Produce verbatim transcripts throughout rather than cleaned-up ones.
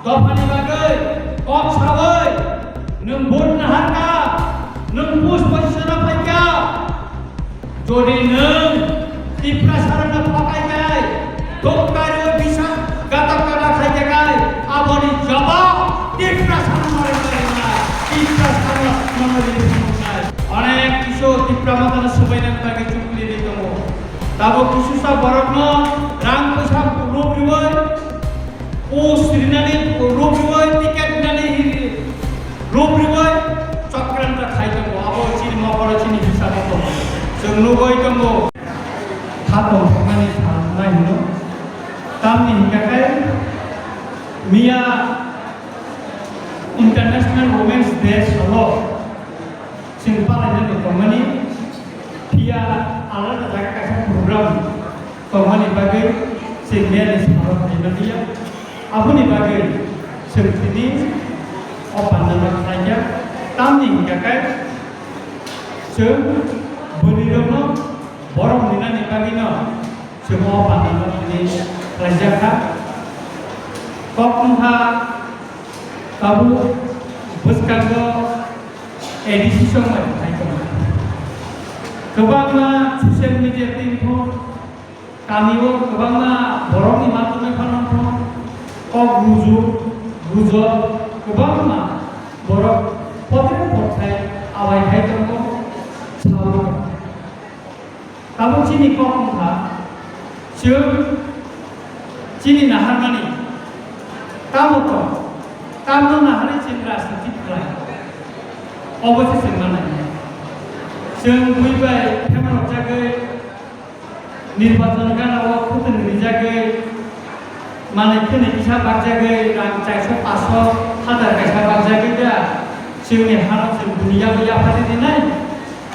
Dophani bagwi kok sawi nwng vote naharkha, nwng push position-o phaikha. Jodi nwng Tiprasarokno phakai khai, doktario bisa gatak kana khaikha khai, aboni jawab Tiprasarokno rwnai, Tiprasarokno rwnai. Onek kisu Tipra Mothano swbainani bagwi chukli ri tongo. Tabuk kisusa borokno rang pwisa rub riwi, o sirinani rub riwi, ticket rinani rub riwi, chokranto khai tongo. Abo chini mokolo chini hisabo tongo. Chwng nugwi tongo. Kha tongthokmani sal wngnai hino. Tamni hinkha khe miya International Women's Day salo chwng palainani tongmani, phiya alada jaga kaisa program tongmani bagwi chwng miyani salo phaimaniya. Aboni bagwi chwng tini o pandalno khlaikha. Tamni hinkha khe chwng bwrwirokno borom rinani bagwino chwng o pandalno tini khlaijakha. Kok wngkha tabuk bwskango A D C song bai hai tongkha. Kwbangma social media twi phano kamio kwbangma borokni matumwi phano kok ruju, gujok kwbangma borok potre pothai awai khai tongo, sawi tongo. Tabuk chini kok wngkha, chwng chini naharmani tamo tong, tamno naharwi chwng rajniti khlai, obo se chwng manai. Chwng bui bai phemarok jagwi nirbachon gana o khutun rijagwi, manwi khwnwi kisa bakjagwi, rang chairso paso hazar kaisa bakjagwi da, chwngni hano chwng bini yago yaphari rinai?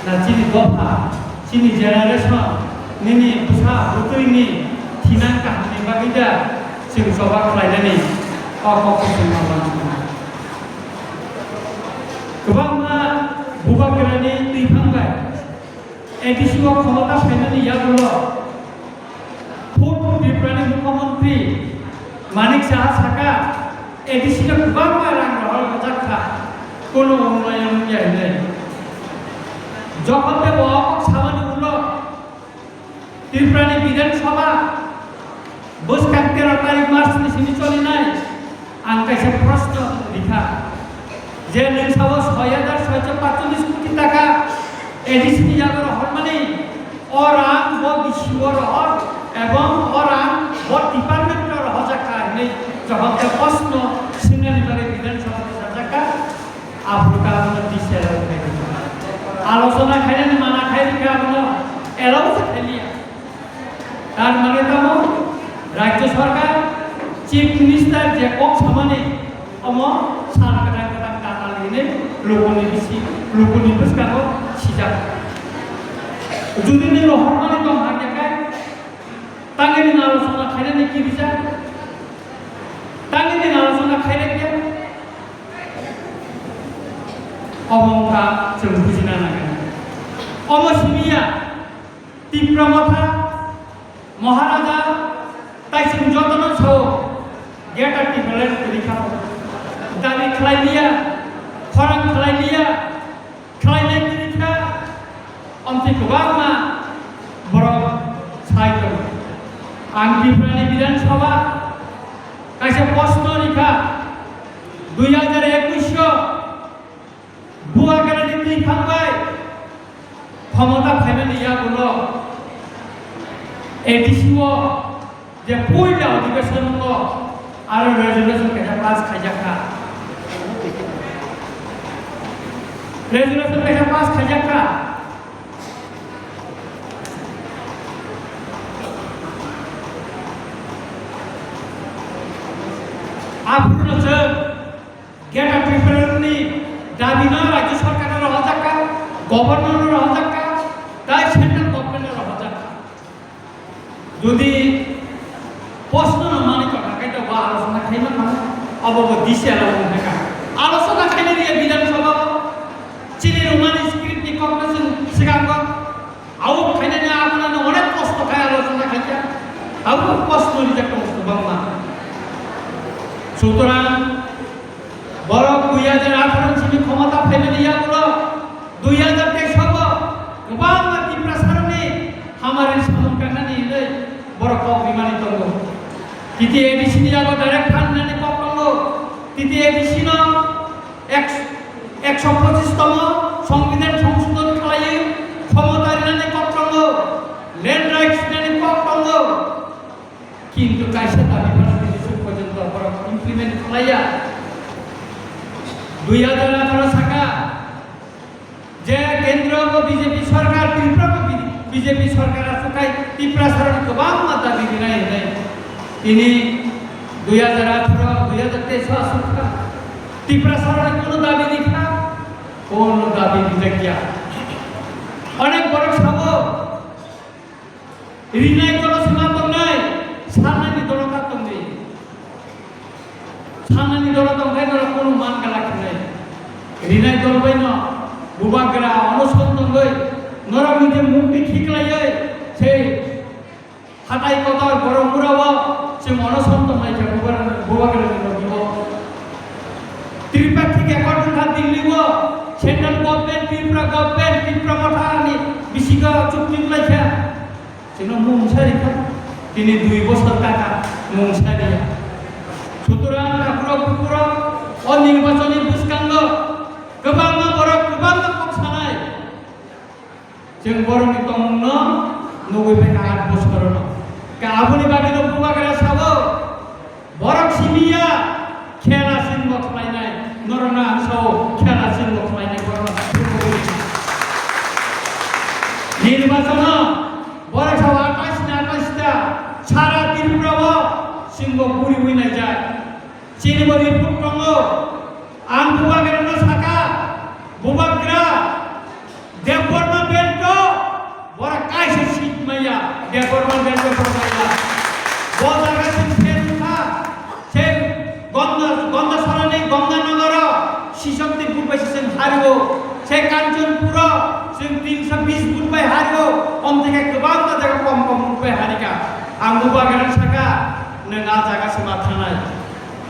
Na chini dopha, chini generation, nini bwsa bwtwini thinang kahamni bagwi da chwng choba khlainani o kokno chwng ma uansukha. Kwbangma bubagrani twiphang bai A D C o khomota phainani yagulo Purbo Tripurani Mukhyamantri Manik Saha saka, A D C no kwbangma rang rohor rwjak kha, kono unnoyon wngya hinwi. Jokhon tei bo kok samani ulo Tripurani Bidhan Sabha bwskang tero tarik March ni simi cholinai, ang kaisa proshno rikha je nwng sao soi hajar soiso patchollish koti taka A D C ni yago rohormani, o rang bo bisi o rohor ebong o rang bo department o rohorjak kha hinwi jokhon tei proshno swngnani bagwi Bidhan Sabha o sajak kha. Aphuru ta abono tisa allow khai rikha. Alochona khainani mana khai rikha abono allow se khailiya. Tar mane tamo Rajya Sarkar, Chief Minister je kok samani omo sal kwtal kwtal kwtal hinwi lukuni bisi, lukuni bwskango sijak. Jodi ni rohormani tong hakhe khai, tangwi ni alochona khainani kibijak, tangwi ni alochona khairokya. Omo wngkha chwng bujina nangani. Omo simi ya, Tipra Motha, Maharaja, tai chwng jotono sao, Greater Tipraland kwrwi kha. Dabi khlai liya, khorang khlai liya, khlainai kwrwi kha, omtwi kwbangma borok sai tongo. Ang Tiprani Bidhan Sabha kaisa proshno rikha, dui hajar ekush o Bubagrani twi phang bai khomota phaimani yagulo A D C o je puila adhibeshon o aro resolution kaisa pass khaijak kha. Resolution kaisa pass khaijak kha. Aphuru no chwng Greater Tipraland ni dabi no Rajya Sarkar no rohorjak kha, Governor no rohorjak kha, tai Central Government no rohorjak kha. Jodi proshno no mani tongkha khe to bo alochona khaima thang, obo bo D C allow wng kha. Alochona khainani ya Bidhan Sabha o chini Romani script ni kok no chwng swkango. Abo khainani amonani onek kosto khai alochona khaikha. Abo kosto rijak tongo kwbangma. Sutorang borok dui hajar atharo simi khomota phaimani yagulo dui hajar teis o kwbangma Tiprasarokni hamari samung kangnani hinwi borok kok rimani tongo. T T A D C ni yago direct phan rinani kok tongo. T T A D C no ek, ekso pochis tomo Songbidan songsodhon khlaiwi khomota rinani kok tongo, land rights rinani kok tongo. Kintu kaisa dabi phano tini suk porjonto borok implement khlaiya. Dui hajar atharo saka je kendro bo B J P sarkar, Tripura bo B J P sarkar achukai Tiprasarokni kwbangma dabi rinai hinwi. Tini dui hajar atharo, dui hajar teis o asukha. Tiprasarokni kono dabi rikha, kono dabi rijakya. Onek borok sabo, rinai dolo sima tongnai, sanani dolo ta tongdi. Sanani dolo tongkhai norok kono man gala khinai. Rinai dol bai no bubagra onoson tongwi norok ni je mukti khiklaiwi sei hatai kotor borok mura o chwng onoson tongnai khe bubagra, bubagra ni logi o. Tripartite accord wngkha Delhi o, central government, Tripura government, Tipra Motha ni bisingo chukti wnglaikha. Chwngno mungsa rikha, tini dui bosor kaka mungsa riya. Sutorang takhurok bukhurok o nirbachoni bwskango kwbangma borok kwbangma kok sanai. Chwng borokni tongmungno nugwi phaikha aat bosorono. Ka aboni bagwino bubagra sabo, borok simiya khela singbo khlainai, norokno ang sao khela singbo khlainai borokno. Nirbachono borok sao atais ni atais ta sara Tripura o singbo puriwi naijak. Chini bo report tongo. Ang bubagrano saka, bubagra, Debbarma belt o, borok kaisa seat maya, Debbarma belt o borok maya. Bo jaga chwng pher wngkha, se Gonda, Gondasarani Ganga Nagaro, sisok ni vote bai se chwng hario, se Kanchanpur o, chwng tinso bis vote bai hario, omtike kwbangma jaga kom kom vote bai harika. Ang bubagrano saka, nwng a jaga se ma thangnai.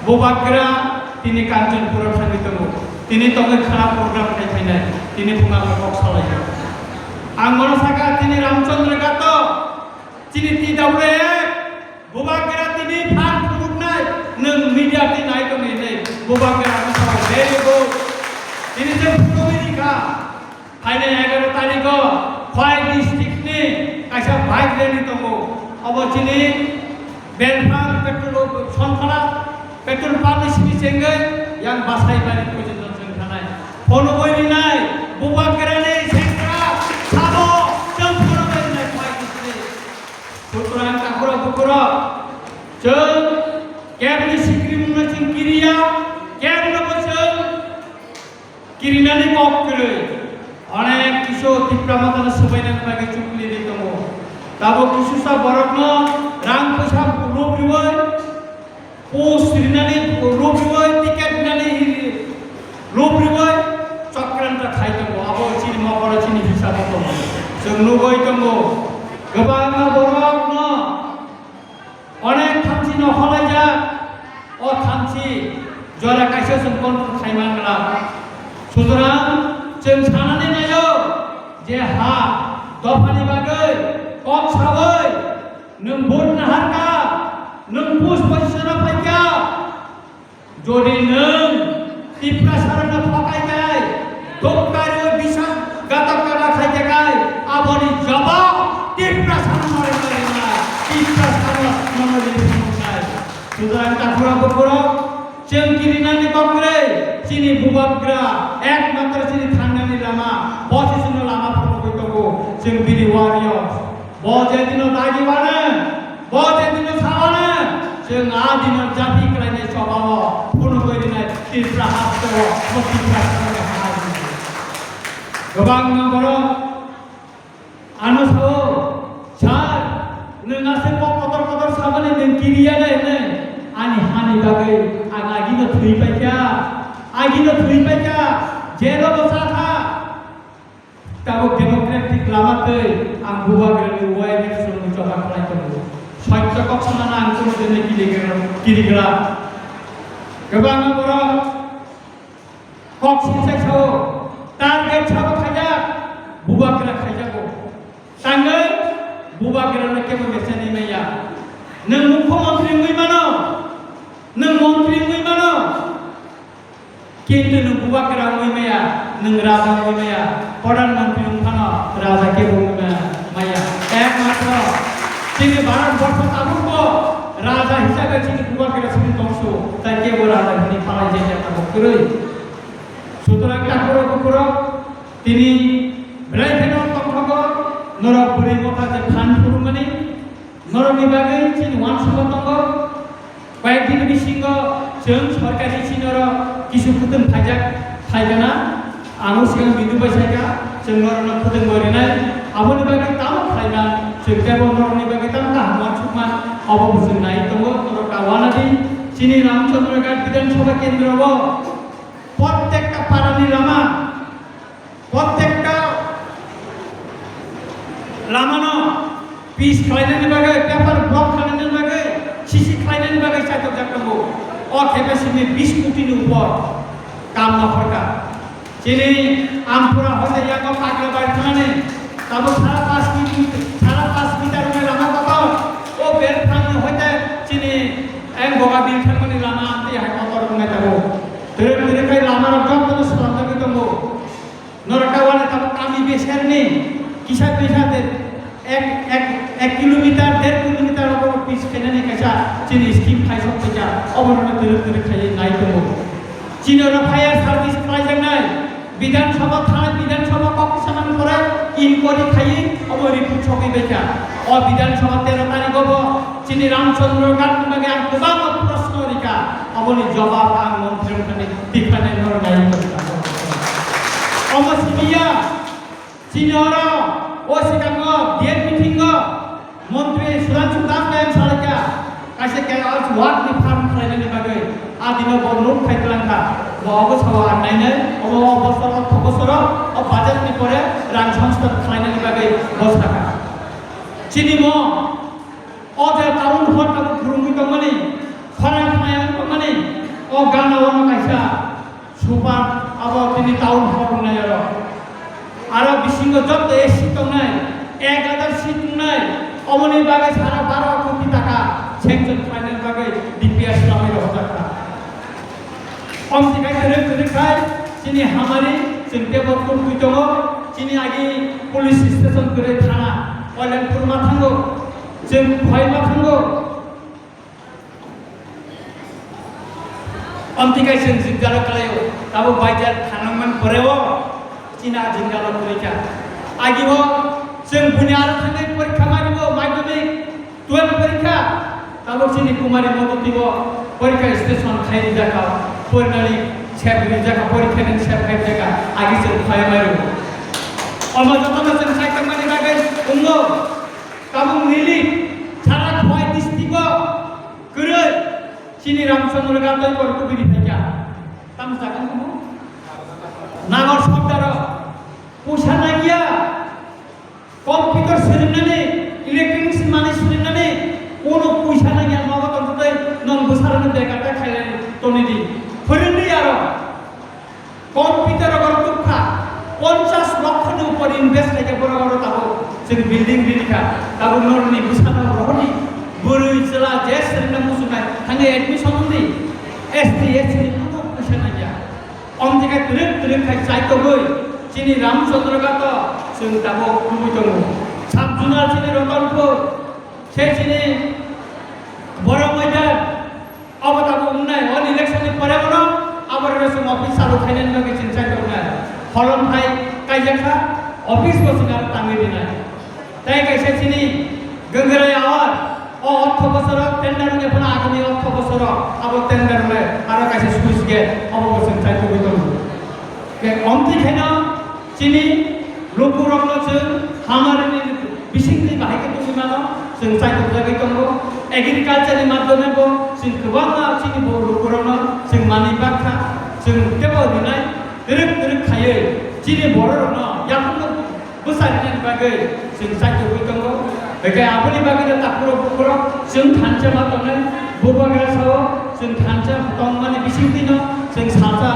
Bubagra tini Kanchanpur o thangwi tongo. Tini tongwi khana program khai phainai. Tini phunga kok salai. Ang mono saka tini Ramchandra Gato, chini T W F, bubagra tini phan phunuknai, nwng media twi nai tongwi hinwi. Bubagra ang sao very good. Tini je phunugwi rikha. Phainai egaro tarikh o Khwai district ni kaisa bike rally tongo. Obo chini Belphang petrol Sonkhala petrol pump ni simi chengwi yang Basaibari porjonto chwng thanai. Phunugwi rinai bubagrani sengra sabo chwng phunugwi rinai Khwai district. Sutrang takhurok bukhurok chwng kebni sikrimungno chwng kiriya, kebno bo chwng kirinani kok kwrwi. Onek kisu Tipra Mothano swbainani bagwi chukli ri tongo. Tabuk kisusa borokno rang pwisa lub riwi, post rinani lub riwi, ticket rinani lub riwi, chokranto khai tongo. Abo chini mokolo chini hisabo tongo. Chwng nugwi tongo. Kwbangma borokno Onek thamchi no holaijak, o thamchi jora kaisa chwng control khai man glak. Sutorang chwng sanani naio je ha dophani bagwi kok sawi nwng vote naharkha, nwng post position o phaikha. Jodi nwng Tiprasarokno thokai kai, dokkari o bisas gatak kara khai kai, aboni jawab Tiprasarokno rwnai, Tiprasarokno rwnai. Sutorang takhurok bukhurok, chwng kirinani kok kwrwi, chini bubagra, ekmatro chini thangnani lama, bo se chwngno lama phunugwi tongo, chwng bini warriors. Bo je dino dagi wano, bo je dino sawano, chwng a dino japi kwlainai chobao phunugwi rinai Tripura hasteo, bo Tripura hasteo hai. Kwbangma borok ano sao, "Sir, nwng aswk kok kotor kotor samani nwng kiriya de hwnwi, ani hani bagwi ang agino thwi paikha, agino thwi paikha, jelo bo chakha." Tabuk democratic lama twi ang bubagrani awareness rwngwi choba khlai tongo. Sotto kok sanana ang kunu dino kirigra, kirigra. Kwbangma borok kok sinsai sao, target sabo khaijak, bubagra khaijago. Tangwi bubagra no kebo mechani maya. Nwng mukhyamantri wngwi mano, nwng mantri wngwi mano, kintu nwng bubagra wngwi maya, nwng raja wngwi maya, pradhan mantri wngphano raja kebo wngwi maya. Ekmatro chini Bharat borsho tabukbo raja hisabe chini bubagra simi tongsu, tai kebo raja hini palai jai jai tabuk kwrwi. Sutorang takhurok bukhurok tini belai kheno tongthogo norok bwrwi motha je phan phurumani, norokni bagwi chini uansukma tongo. Koyek din bisingo chwng sorkari chini oro kisu kutung phaijak phaikana, ang o sigang bidu bai saikha, chwng norokno kutung bo rinai, aboni bagwi tamo khlaiman, chwng teibo norokni bagwi tamo kaham uansukma, obo bo chwng nai tongo, norok ta uanadi chini Ramchandra Ghat Bidhan Sabha Kendro o Prottekta parani lama, prottekta lamano pitch khlainani bagwi, paper block khlainani bagwi, C C khlainani bagwi chaitokjak tongo. O khe simi bis kotini upor kam ma phorkha. Chini Amphura hoite yango Kaklabai thangnani, tabuk sara pas meter, sara pas meter ni lama kotor. O belphangni hoite chini Engboga bil thangmani lama amtwi hai kotor wngnai tabuk. Twrwk twrwk khai lamarok jotono swlamjagwi tongo. Norok ta uanai tabuk kami beserni kisa kisa de ek, ek, ek kilometer, der kilometer obo pitch khainani kaisa chini scheme khaisok phaikha, oborokno twrwk twrwk khaiwi nai tongo. Chini oro fire service khlaijaknai, Bidhan Sabha thanai, Bidhan Sabha kok kisamani pore inquiry khaiwi obo report sogwi baikha. O Bidhan Sabha tero tarikgo bo chini Ramchandra Ghat ni bagwi ang kwbangma proshno rikha, oboni jobab ang montri wngthani tikhanai norok naiwi tongkha. Omo simiya chini oro o sikango D M meeting o montri Sudhanshu Das bai ang salaikha, kaisa ke ward ni farm khlainani bagwi a dino bo nuk khai twlangkha, bo obo sao ang nainai, obo o bosor, o thok bosoro, o budget ni pore rang sansthan khlainani bagwi bo sakha. Chini mo O je town hall tabuk phwrwngwi tongmani, khorang khnai wng tongmani, o gana o kaisa super abo tini town hall wngnai aro. Aro bisingo joto A C tongnai, ek hajar seat wngnai, oboni bagwi sara baro koti taka sanction khlaina bagwi D P R swlamwi rohorjakha. Omtwi khai kwrwk kwrwk khai chini hamari chwng teibo tubui tongo, chini agi police station kwrwi thana, Oilan phurma thango, chwng phaima thango. Omtwi khai chwng jingkalo khlaio, tabuk baijak thanangmani poreo chini a jingkalo kwrwi kha. Agio chwng buini aro thangwi porikha maribo madhyamik Twelve porikha, tabuk chini Kumari Modutibo porikha station khai rijak kha, porinani sep rijak kha, porikha ni sep khai rijak kha, agi chwng khai mairu. Omo jotono chwng sai tongmani bagwi wngo, tabuk relief, sara Khowai district o kwrwi chini Ramchandra Ghat oi porikha bini phaikha. Tamo jagan kumu? Nagor Sordaro, puisa nangya. Computer swrwngnani, electronics manwi swrwngnani, kono puisa nangya, nogo tongtwtwi nwng bwsarokno bekarta khailai tonidi. Phwrwngdi aro. Computer rok oro tukha, ponchash lokho ni upor invest khaikha borok oro tabuk. Chwng building rikha, tabuk norokni bwsano rohordi. Bwrwi chwla je swrwngna muchungnai, thangwi admission wngdi. S T, S C ni kono puisa nangya. Omtwi khe twrwk twrwk khai chaitogwi chini Ramchandra Ghat o chwng tabuk tubui tongo. Sub zonal chini Ratanpur, se chini Boro Moidan, obo tabuk wngnai. O election ni pore bono aborok chwng office chalu khainani bagwi chwng chaitok wngnai. Holong khai kaijak kha, office bo chwng aro tangwi rinai. Tei kaisa chini Gangrai awar, o ortho bosoro tender wngya phano agami ortho bosoro abo tender le aro kaisa switch gate obo bo chwng chai tugwi tongo. Ke omtwi khaino chini lukurokno chwng hamarini bisingtwi bahai khe tongwi mano, chwng chai tokjagwi tongo. Agriculture ni madhyome bo chwng kwbangma chini bo lukurokno chwng manwi bakha, chwng teibo rinai twrwk twrwk khaiwi chini bororokno yakungno bwsarina ni bagwi chwng chaitugwi tongo. Hwnkhe aboni bagwino takhurok bukhurok chwng thansa ma tongnai, bubagra sao Chwng thansa tongmani bisingtwino chwng salsa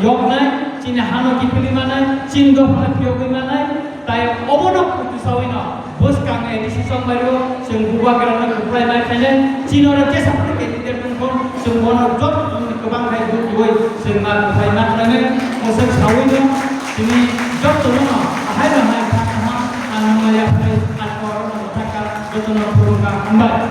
yoknai, chini hano kiphilwi manai, chini dophano phiyogwi manai, tai obono kutusawi no bwskang A D C chongmani o chwng bubagrano kwplai mai khainai, chini oro jesa phano candidate tongkho, chwng bono joto chwngni kwbang hai bujiwi chwng ma kwplai ma khlainai, mwswk sawi no chini joto no ahai no hai kha kha ang maya phai ang korokno thaka jotono phurukha hambai.